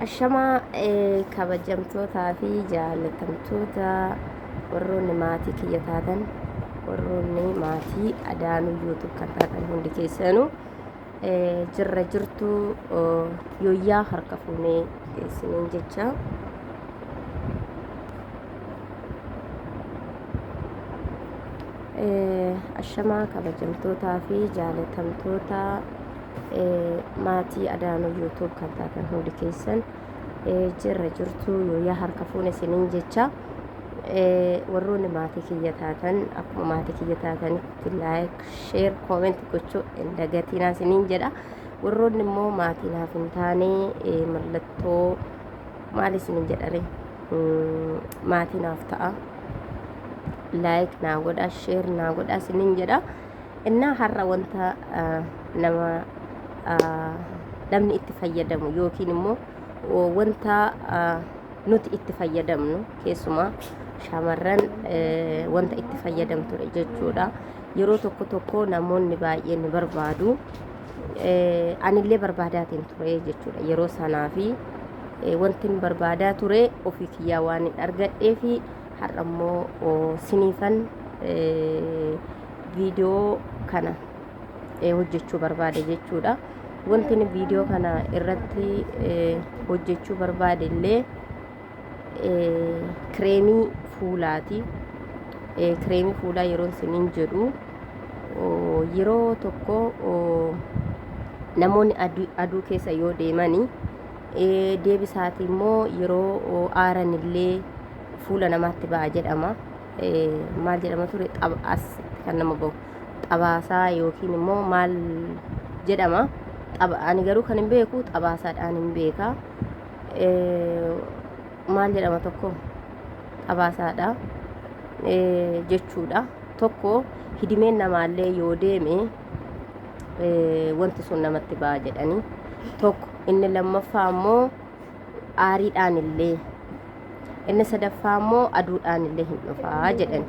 Ashamaa kabajamtootaa fi jaalatamtoota warroonni maatii kiyya taatan warroonni maatii Adaanuu YouTube kan taatan hundi keessanuu jirra jirtu yooyyaa harka fuunee isiniin jecha. Ashamaa kabajamtootaa fi jaalatamtoota maatii Adaanuu YouTube kan taatan hundi keessan jirra jirtu yooyyaa harka fuune isiniin jecha. Warroonni maatii kiyya taatan akkuma maatii kiyya taatanitti like, share, comment gochuu hin dagatinaa isiniin jedha. Warroonni immoo maatii naaf hin taane mallattoo maal isiniin jedhare maatii naaf ta'a. Like naa godha, share naa godha isiniin jedha. Innaa har'a wanta nama namni itti fayyadamu yookiin immoo wanta nuti itti fayyadamnu keessumaa shamarran wanta itti fayyadamtudha jechuudha. Yeroo tokko tokko namoonni baay'een ni barbaadu. Anillee barbaadaatiin ture jechuudha yeroo sanaa fi wanti hin barbaadaa ture ofii kiyyaa waan hin argadhee fi har'a immoo siniifan viidiyoo kana hojjechuu barbaade jechuudha. Wanti inni viidiyoo kana irratti hojjechuu barbaade illee kireemii fuulaati. Kireemii fuulaa yeroo isiniin jedhu yeroo tokko namoonni aduu keessa yoo deemani deebisaati immoo yeroo aaran illee fuula namaatti ba'a jedhama. Maal jedhama ture as kan nama bahu. Xabaasaa yookiin immoo maal jedhama ani garuu kan hin beeku xabaasaadhaan hin beeka maal jedhama tokko xabaasaadha jechuudha tokko hidimeen namaallee yoo deeme wanti sun namatti ba'a jedhanii tokko inni lammaffaa immoo aariidhaan illee inni sadaffaa immoo aduudhaan illee hin dhufaa jedhan.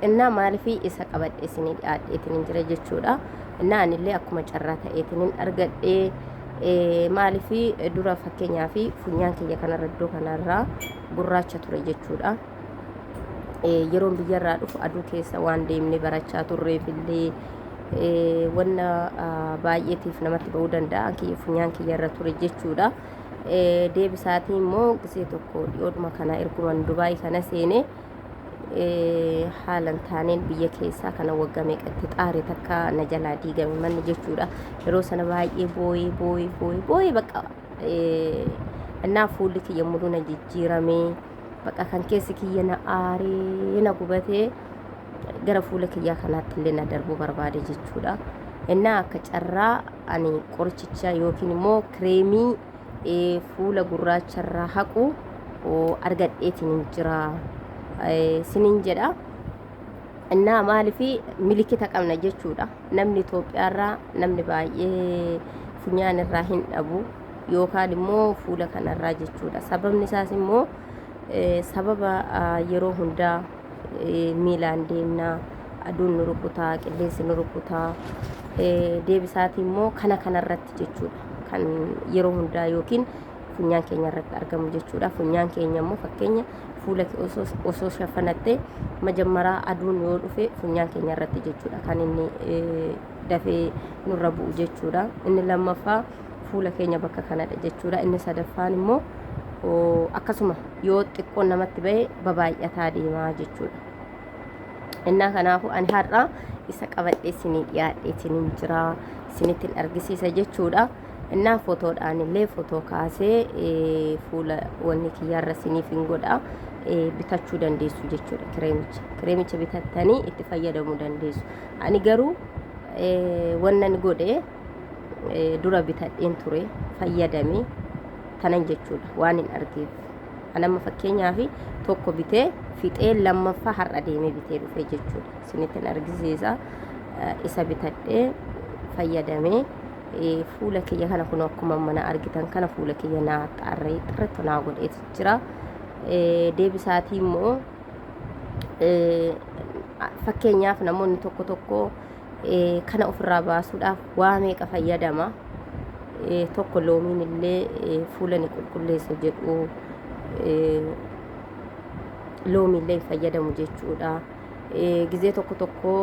Innaa maaliifii isa qabadhe isinii dhiyaadheetiin hin jira jechuudha. Innaa anillee akkuma carraa ta'eetiin hin argadhee maaliifii dura fakkeenyaa fi funyaan kiyya kanarra iddoo kanarraa gurraacha ture jechuudha. Yeroon biyyarraa dhufu aduu keessa waan deemne barachaa turreef illee wanna baay'eetiif namatti ba'uu danda'a kiyya funyaan kiyya irra ture jechuudha. Deebisaatii immoo gisee tokko dhiyoodhuma kana erguman Dubaay kana seene haalan taaneen biyya keessaa kana waggaa meeqatti xaare takka na jalaa diigame manni jechuudha. Yeroo sana baay'ee booyee booyee booyee booyee bakka innaa fuulli kiyya muluu na jijjiiramee bakka kan keessi kiyya na aaree na gubatee gara fuula kiyyaa kanaatti illee na darbuu barbaade jechuudha. Innaa akka carraa ani qorichicha yookiin immoo kireemii fuula gurraacharraa haqu argadheetiin hin jira sinin jedha. Innaa maaliif milikita qabna jechuudha. Namni Itoophiyaarraa namni baay'ee funyaan irraa hin dhabu yookaan immoo fuula kanarraa jechuudha. Sababni isaas immoo sababa yeroo hundaa miilaan deemna, aduun nu rukutaa, qilleensi nu rukutaa, deebisaatii immoo kana kanarratti jechuudha. Kan yeroo hundaa yookiin funyaan keenya irratti argamu jechuudha. Funyaan keenya immoo fakkeenya fuula kee osoo shafanattee majammaraa aduun yoo dhufe funyaan keenya irratti jechuudha kan inni dafee nurra bu'u jechuudha. Inni lammaffaa fuula keenya bakka kanadha jechuudha. Inni sadaffaan immoo akkasuma yoo xiqqoon namatti ba'e babaay'ataa deemaa jechuudha. Innaa kanaafuu ani har'a isa qabadhee isinii dhiyaadhee isiniin jira isinittiin argisiisa jechuudha. Innaa fotoodhaan illee fotoo kaasee fuula wanni kiyyaarra isiniif hin godha bitachuu dandeessu jechuudha kireemicha. Kireemicha bitattanii itti fayyadamuu dandeessu. Ani garuu wannan godhe dura bitadheen ture fayyadame tanan jechuudha waan hin argeef. An amma fakkeenyaaf tokko bitee fixee lammaffaa har'a deemee bitee dhufe jechuudha. Isinittiin argisiisa. Isa bitadhee fayyadamee fuula kiyya kana kun akkuma mana argitan kana fuula kiyya naa xaarree xirritti naa godheeti jira. Deebisaatii immoo fakkeenyaaf namoonni tokko tokko Kana ofirraa baasuudhaaf waa meeqa fayyadama. Tokko loomiin illee fuula ni qulqulleessa jedhu, loomii illee hin fayyadamu jechuudha. Gizee tokko tokko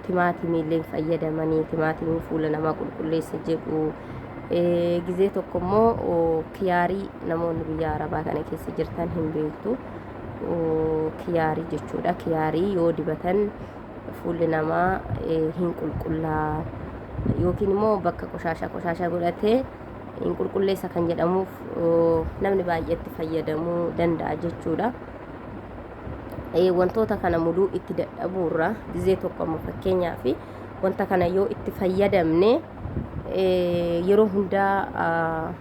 timaatimii illee hin fayyadamanii, timaatimii fuula namaa qulqulleessa jedhu. Gizee tokko immoo kiyaarii, namoonni biyya arabaa kana keessa jirtan hin beektu. Kiyaarii jechuudha. Kiyaarii yoo dibatan fuulli namaa hin qulqullaa yookiin immoo bakka qoshaashaa qoshaashaa godhatee hin qulqulleessa kan jedhamuuf namni baay'eetti fayyadamuu danda'a jechuudha. Wantoota kana muduu itti dadhabuurra gizee tokko amma fakkeenyaaf wanta kana yoo itti fayyadamne yeroo hundaa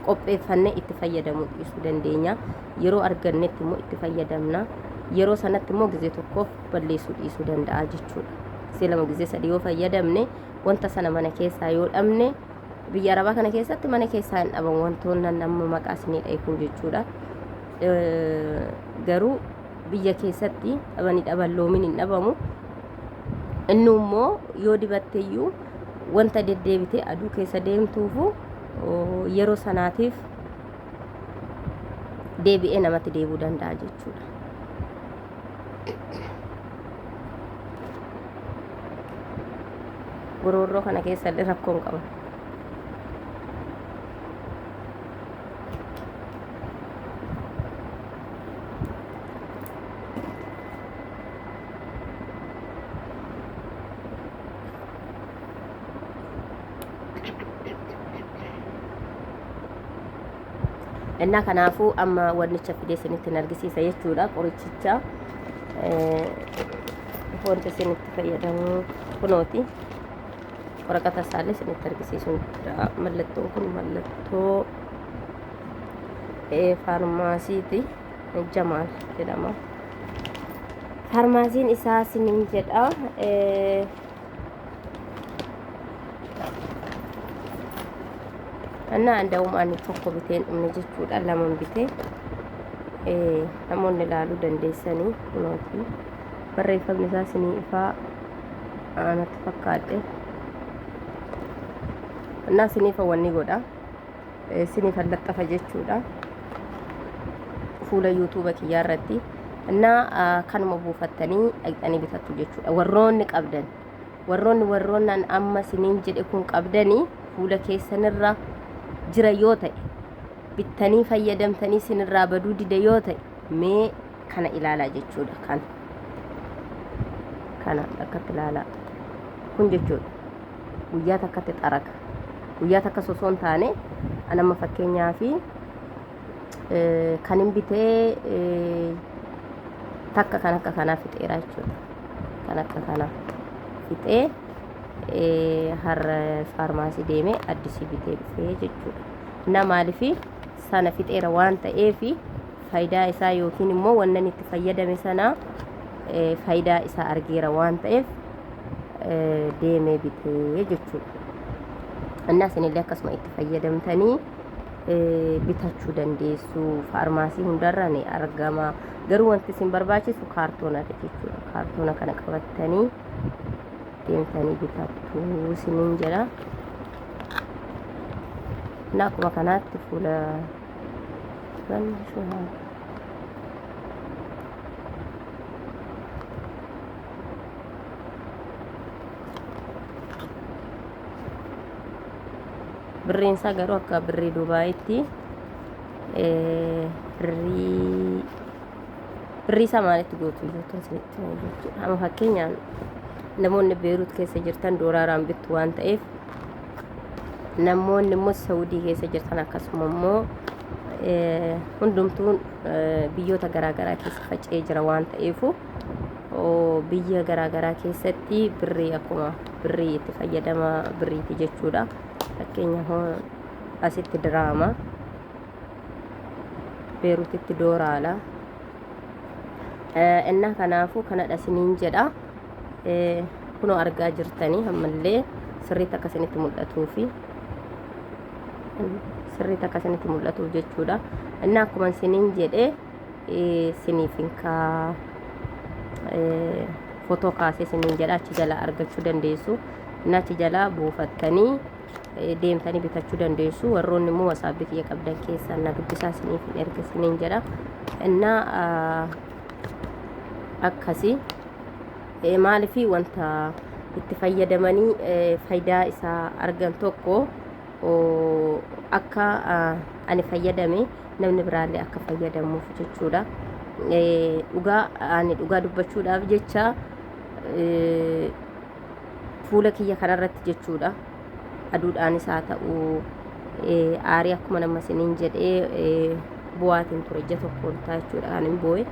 qopheeffannee itti fayyadamuu dhiisuu dandeenya. Yeroo argannetti immoo itti fayyadamna. Yeroo sanatti immoo gizee tokkoof balleessuu dhiisuu danda'a jechuudha. Gizee lama, gizee sadii yoo fayyadamne, wanta sana mana keessaa yoo dhabne, biyya arabaa kana keessatti mana keessaa hin dhabamu wantoonni amma maqaa isinii dha'e kun jechuudha. Garuu biyya keessatti dhabanii dhaban loomiin hin dhabamu. Inni immoo yoo dibatteyyuu wanta deddeebitee aduu keessa deemtuufu yeroo sanaatiif deebi'ee namatti deebi'uu danda'a jechuudha. Goroorroo kana keessa illee rakkoon qaba. Innaa kanaafuu amma wannicha fidee isinitti hin argisiisa jechuudha, qorichicha wanti isinitti fayyadamu kunooti. Waraqata isaallee isinitti argisiisuun jira. Mallattoon kun mallattoo faarmaasiiti. Jamaal jedhama faarmaasiin isaa isiniin jedha. Annaa anda'um ani tokko biteen dhumne jechuudha, laman bitee. Namoonni ilaaluu dandeessanii kunooti. Barreeffamni isaa isinii ifaa anatti fakkaadhe. Annaa isiniif wanni godha, isiniif laxxafa jechuudha fuula yuutuuba kiyyaa irratti. Innaa kanuma buufattanii dhaqxanii bitattu jechuudha. Warroonni qabdan, warroonni an amma isiniin jedhe kun qabdanii fuula keessanirra jira yoo ta'e, bittanii fayyadamtanii isinirraa baduu dide yoo ta'e, mee kana ilaalaa jechuudha. Kan kana akkatti ilaalaa kun jechuudha. Guyyaa takkatti xaraka, guyyaa takka osoo hin taane, an amma fakkeenyaa fi kan hin bitee takka kan akka kanaa fixeera jechuudha. Kan akka kanaa fixee har'a faarmaasii deemee addisii bitee dhufee jechuudha. Na maalifi sana fixeera waan ta'eefi faayidaa isaa yookiin immoo wannan itti fayyadame sana faayidaa isaa argeera waan ta'eef deemee bitee jechuudha. Innaa isinillee akkasuma itti fayyadamtanii bitachuu dandeessu. Faarmaasii hundarra ni argama. Garuu wanti isin barbaachisu kaartoonadha jechuudha. Kaartoona kana qabattanii deemtanii bitattu isiniin jedha. Innaa akkuma kanaatti fuula birriin isaa garuu akka birrii Dubaayitti birrii isaa maalitti gootu iyyuu isinitti hima jechuudha. Amma fakkeenyaan namoonni Beeruut keessa jirtan doolaaraan bittu waan ta'eef, namoonni immoo Saudii keessa jirtan akkasuma immoo hundumtuun biyyoota garaagaraa keessa faca'ee jira waan ta'eefu, biyya garaagaraa keessatti birrii akkuma birrii itti fayyadama birriiti jechuudha. Fakkeenyaaf asitti diraama, Beeruutitti dooraala. Innaa kanaafuu kanadha isiniin jedha. Kunoo argaa jirtanii, ammallee sirriitti akka isinitti mul'atuufi, sirriitti akka isinitti mul'atuuf jechuudha. Innaa akkuma isiniin jedhe siniif hin kaa Fotoo kaasee isiniin jedha, achi jalaa argachuu dandeessu. Inni achi jalaa buufattanii deemtanii bitachuu dandeessu. Warroonni immoo wasaabbii kiyya qabdan keessaan na dubbisaa, isiniif hin erga isiniin jedha. Innaa akkasii maaliif wanta itti fayyadamanii faayidaa isaa argan tokko akka ani fayyadame namni biraallee akka fayyadamuuf jechuudha. Dhugaa ani dhugaa dubbachuudhaaf jecha fuula kiyya kanarratti jechuudha. Aduudhaanis haa ta'u, aarii akkuma nama isiniin jedhee bu'aatiin ture, ija tokko ol ta'a jechuudha kan hin boo'e.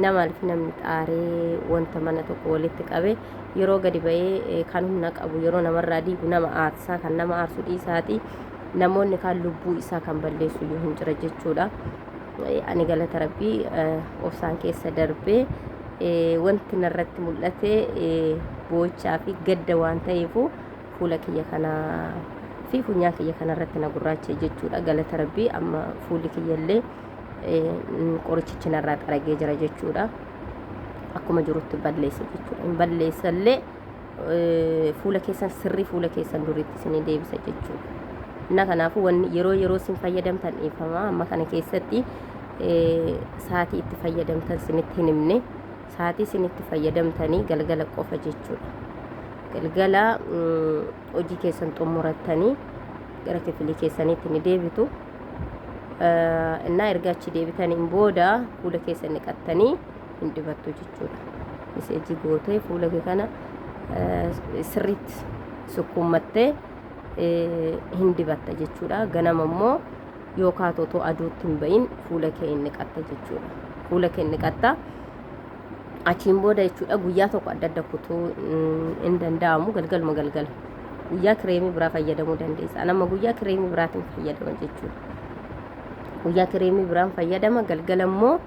Namaaliif namni xaaree wanta mana tokko walitti qabe yeroo gadi ba'ee kan humna qabu yeroo namarraa diigu nama aarsaa, kan nama aarsu dhiisaati, namoonni kaan lubbuu isaa kan balleessu iyyuu hin jira jechuudha. Ani galata Rabbii obsaan keessa darbee wanti narratti mul'ate boo'ichaa fi gadda waan ta'eefu fuula kiyya kanaa fi funyaan kiyya kanarratti na gurraache jechuudha. Galata Rabbii amma fuulli kiyyallee qorichichi narraa xaragee jira jechuudha. Akkuma jirutti balleessa jechuudha. Hin balleessallee, fuula keessan sirrii fuula keessan duriitti isinii deebisa jechuudha. Inna kanaafuu wanni yeroo yeroo isin fayyadamtan, dhiifama, amma kana keessatti sa'aatii itti fayyadamtan isinitti hin himne. Sa'aatii isin itti fayyadamtanii galgala qofa jechuudha. Galgala hojii keessan xumurattanii gara kifilii keessaniitti ni deebitu. Innaa erga achi deebitaniin booda fuula keessan dhiqattanii hin dibattu jechuudha. Miseejii gootee fuula kee kana sirriitti sukkuummattee hin dibatta jechuudha. Ganama immoo yookaan otoo aduutti hin bahin fuula kee hin dhiqatta jechuudha. Fuula kee hin dhiqatta. Achiin booda jechuudha guyyaa tokko adda adda kutuu hin danda'amu, galgaluma galgala. Guyyaa kireemii biraa fayyadamuu dandeessa. Ani amma guyyaa kireemii biraatiin fayyadama jechuudha. Guyyaa kireemii biraan fayyadama, galgala immoo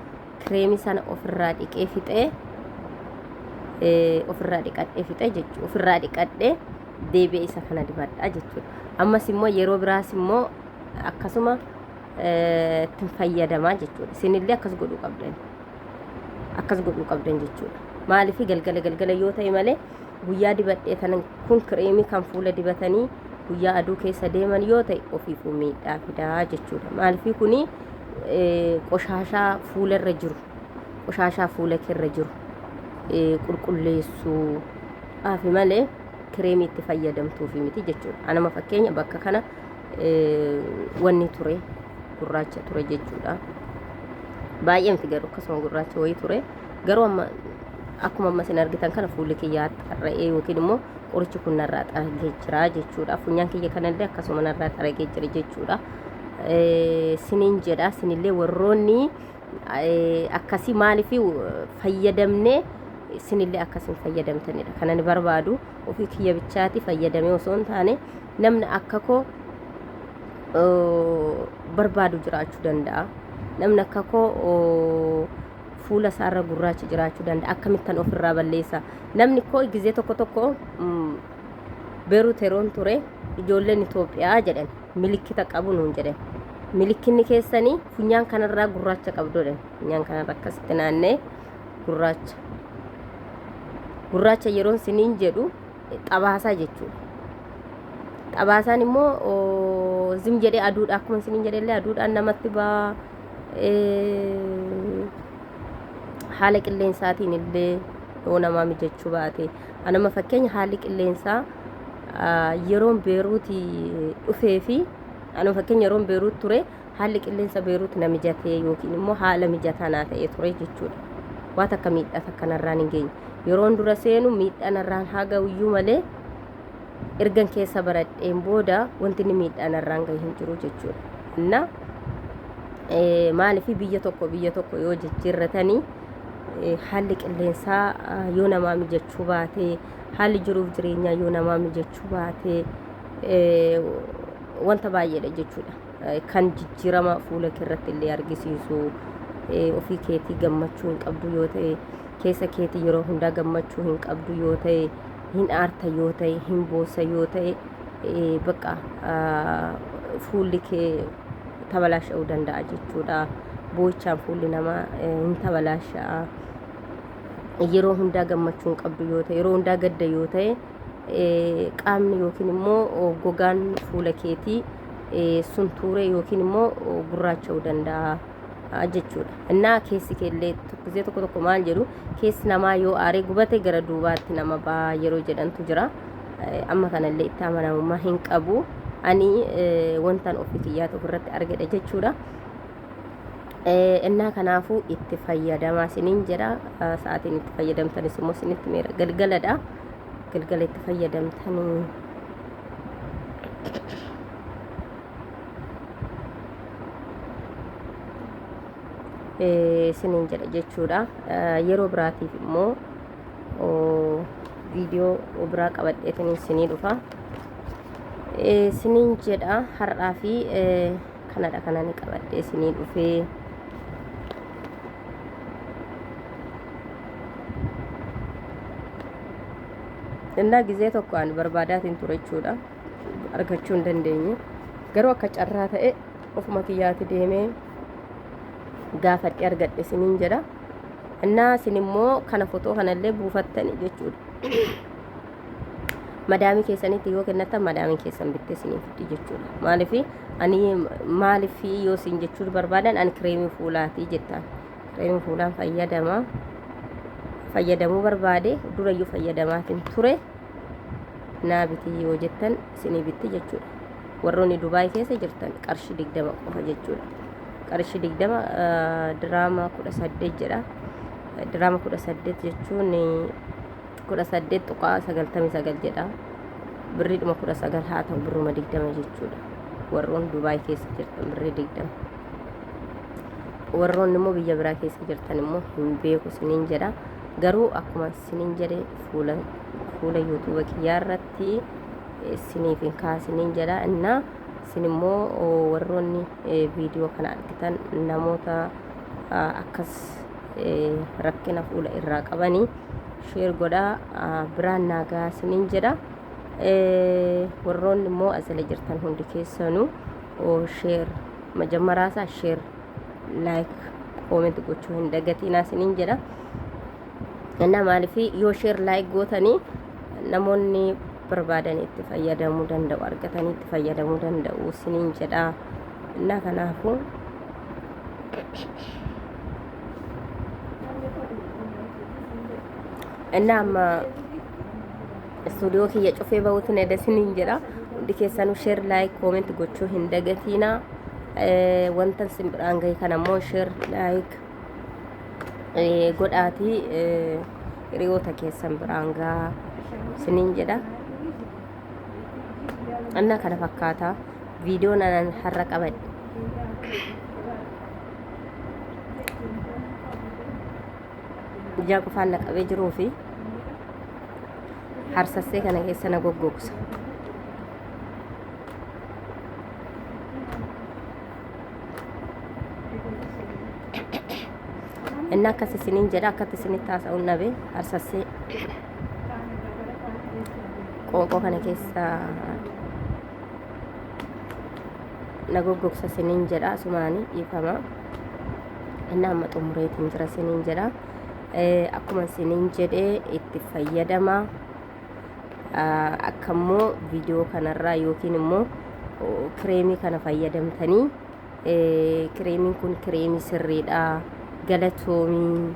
kireemii sana ofirraa dhiqee fixee, ofirraa dhiqadhee fixee jechuudha. Ofirraa dhiqadhee deebi'ee isa kana dibadhaa jechuudha. Ammas immoo yeroo biraas immoo akkasuma ittiin fayyadamaa jechuudha. Isinillee akkas godhuu qabdan. Akkas godhuu qabdan jechuudha. Maaliif galgala galgala yoo ta'e malee guyyaa dibadhee tanan kun kireemii kan fuula dibatanii guyyaa aduu keessa deeman yoo ta'e ofiifuu miidhaa fidaa jechuudha. Maaliif kuni qoshaashaa fuularra jiru, qoshaashaa fuula keerra jiru qulqulleessuu dhaafi malee kireemii itti fayyadamtuufi miti jechuudha. Anama fakkeenya bakka kana wanni ture gurraacha ture jechuudha. Baay'ee miti garuu akkasuma gurraacha wayii ture. Garuu amma akkuma amma isin argitan kana fuulli kiyyaa xarra'ee yookiin immoo qorichi kun narraa xaragee jira jechuudha. Funyaan kiyya kanallee akkasuma narraa xaragee jira jechuudha. Siniin jedha, sinillee warroonni akkasii maaliif fayyadamnee sinillee akkasiin fayyadamtanidha. Kan ani barbaadu ofii kiyya bichaati fayyadamee osoo hin taane namni akka koo barbaadu jiraachuu danda'a. Namni akka koo fuula isaarra gurraachi jiraachuu danda'a. Akkamittan ofirraa balleessa? Namni koo gizee tokko tokko Beerut yeroon ture ijoolleen Itoophiyaa jedhan milikkita qabu nuun jedhan. Milikkinni keessanii funyaan kanarraa gurraacha qabdu jedhan. Funyaan kanarra akkasitti naannee gurraacha. Gurraacha yeroon siniin jedhu xabaasaa jechuudha. Xabaasaan immoo zim jedhee aduudha, akkuma siniin jedhellee aduudhaan namatti ba'a. Haala qilleensaatiin illee yoo namaa mijachuu baate. Anama fakkeenya haalli qilleensaa yeroon Beeruutii dhufee fi anuma fakkeenya yeroon Beeruut ture haalli qilleensa Beeruut na mijatee yookiin immoo haala mijataa naa ta'ee ture jechuudha. Waan takka miidhaa takka narraan hin geenye. Yeroon dura seenu miidhaa narraan haa ga'uyyuu malee ergan keessa baradheen booda wanti inni miidhaa narraan gahe hin jiru jechuudha. Inna maaliif biyya tokko biyya tokko yoo jijjiirratanii haalli qilleensaa yoo namaa mijachuu baate, haalli jiruuf jireenyaa yoo namaa mijachuu baate, wanta baay'eedha jechuudha. Kan jijjiirama fuula kee irratti illee argisiisu, ofii keetii gammachuu hin qabdu yoo ta'e, keessa keetii yeroo hundaa gammachuu hin qabdu yoo ta'e, hin aarta yoo ta'e, hin boossa yoo ta'e, bakka fuulli kee tabalaasha'uu danda'a jechuudha. Boo'ichaan fuulli namaa hin tabalaasha'a. Yeroo hundaa gammachuu hin qabdu yoo ta'e, yeroo hundaa gadda yoo ta'e, qaamni yookiin immoo gogaan fuula keetii suntuuree yookiin immoo gurraacha'uu danda'a jechuudha. Innaa keessi keellee tokkisee tokko tokko maal jedhu, keessi namaa yoo aaree gubate gara duubaatti nama ba'a yeroo jedhantu jira. Amma kanallee itti amanamummaa hin qabu. Ani wantan ofii kiyyaatu ofirratti argedha jechuudha. Innaa kanaafuu itti fayyadamaa isiniin jedha. Sa'aatiin itti fayyadamtanis immoo isinitti meera galgaladha. Galgala itti fayyadamtanii. Isiniin jedha jechuudha. Yeroo biraatiif immoo viidiyoo biraa qabadheetiin isinii dhufa. Isiniin jedha, har'aa fi kanadha kanan qabadhee isinii dhufee. Innaa gizee tokko ani barbaadaatiin ture jechuudha. Argachuu hin dandeenye. Garuu akka carraa ta'e ofuma kiyyaati deemee gaafadhee argadhe isiniin jedha. Innaa isin immoo kana fotoo kanallee buufattani jechuudha. Madaamii keessanitti yoo kennattan madaamiin keessan bittee isinii fiddi jechuudha. Maaliif ani maaliif yoo isin jechuu barbaadan, ani kireemii fuulaatii jettaan. Kireemii fuulaan fayyadama. Fayyadamuu barbaade, durayyuu fayyadamaatiin ture, naa bitii yoo jettan isinii bitti jechuudha. Warroonni Dubaay keessa jirtan qarshii 20 qofa jechuudha. Qarshii 20 diraama 18 jedha. Diraama 18 jechuun 18.99 jedha. Birriidhuma 19 haa ta'u, birruma 20 jechuudha. Warroon Dubaay keessa jirtan birrii 20. Warroonni immoo biyya biraa keessa jirtan immoo hin beeku isiniin jedha. Garuu akkuma isiniin jedhe fuula yuutuuba kiyyaa irratti isiniif hin kaasiniin jedha. Innaa isin immoo warroonni viidiyoo kana argitan namoota akkas rakkina fuula irraa qabanii share godhaa, biraan naagaa isiniin jedha. Warroonni immoo asila jirtan hundi keessanuu share majammaraasaa share, like, comment gochuu hin dagatinaa isiniin jedha. Innaa maaliif yoo share, like gootanii namoonni barbaadan itti fayyadamuu danda'u, argatanii itti fayyadamuu danda'u isiniin jedha. Innaa kanaafuu innaa amma istuudiyoo kiyya cufee bahuutiin eda isiniin jedha. Hundi keessanuu share, like, comment gochuu hin dagatiinaa. Wanta isin biraan gahe kana immoo share, like godhaatii hiriyoota keessan biraan gahaa isiniin jedha. Innaa kana fakkaata viidiyoon anan har'a qabadhe. Ijaa qofaan na qabee jiruu fi harsassee kana keessa na goggogsa. Inni akkas isiniin jedha, akkatti isinitti haasa'uun dhabe, harsassee qoonqoo kana keessa na goggogsa isiniin jedha. Asumaanii dhiifama. Inni amma xumureetiin jira isiniin jedha. Akkuma isiniin jedhee itti fayyadama. Akka immoo viidiyoo kanarraa yookiin immoo kireemii kana fayyadamtanii, kireemiin kun kireemii sirriidha, galatoomii,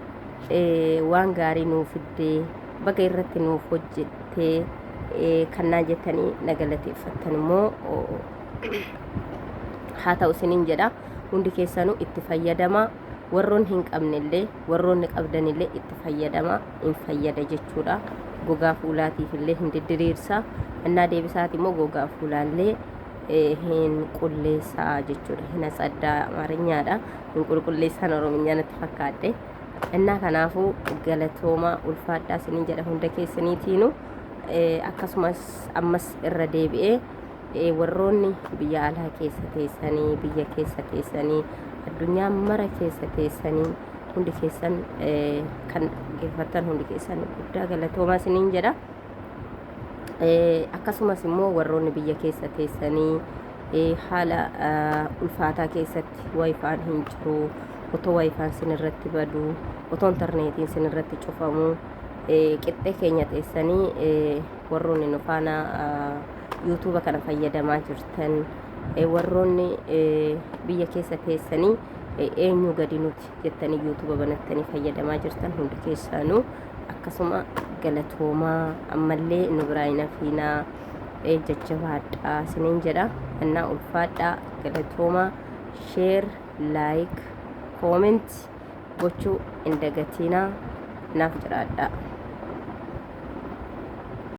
waan gaarii nuuf fiddee, baga irratti nuuf hojjettee kannaa jettanii na galateeffattan immoo haa ta'u isiniin jedha. Hundi keessanuu itti fayyadama. Warroonni hin qabnellee, warroonni qabdanillee itti fayyadama, hin fayyada jechuudha. Gogaa fuulaatiif illee hin diddiriirsa. Innaa deebisaati immoo gogaa fuulaallee hin qulleessaa jechuudha. Hin atsaddaa amaarinyaadha, hin qulqulleessaan orominyaa natti fakkaadhe. Innaa kanaafuu galatoomaa, ulfaadhaa isiniin jedha hunda keessaniitiinu. Akkasumas ammas irra deebi'ee warroonni biyya alaa keessa teessanii, biyya keessa teessanii, addunyaa mara keessa teessanii hundi keessan kan dhaggeeffattan hundi keessan guddaa galatoomaa isiniin jedha. Akkasumas immoo warroonni biyya keessa teessanii haala ulfaataa keessatti, waayifaan hin jiru, Otoo WiFiin sin irratti baduu, otoo intarneetiin sin irratti cufamuu, qixxee keenya teessanii warroonni nu faana YouTube kana fayyadamaa jirtan, warroonni biyya keessa teessanii eenyu gadi nuti jettanii YouTube banattanii fayyadamaa jirtan hundi keessaanuu akkasuma galatoomaa. Ammallee nu biraa hin hafiinaa, jajjabaadhaa isiniin jedha. Innaa ulfaadhaa, galatoomaa. Share, like, comment gochuu hin dagatinaa. Naaf jiraadhaa.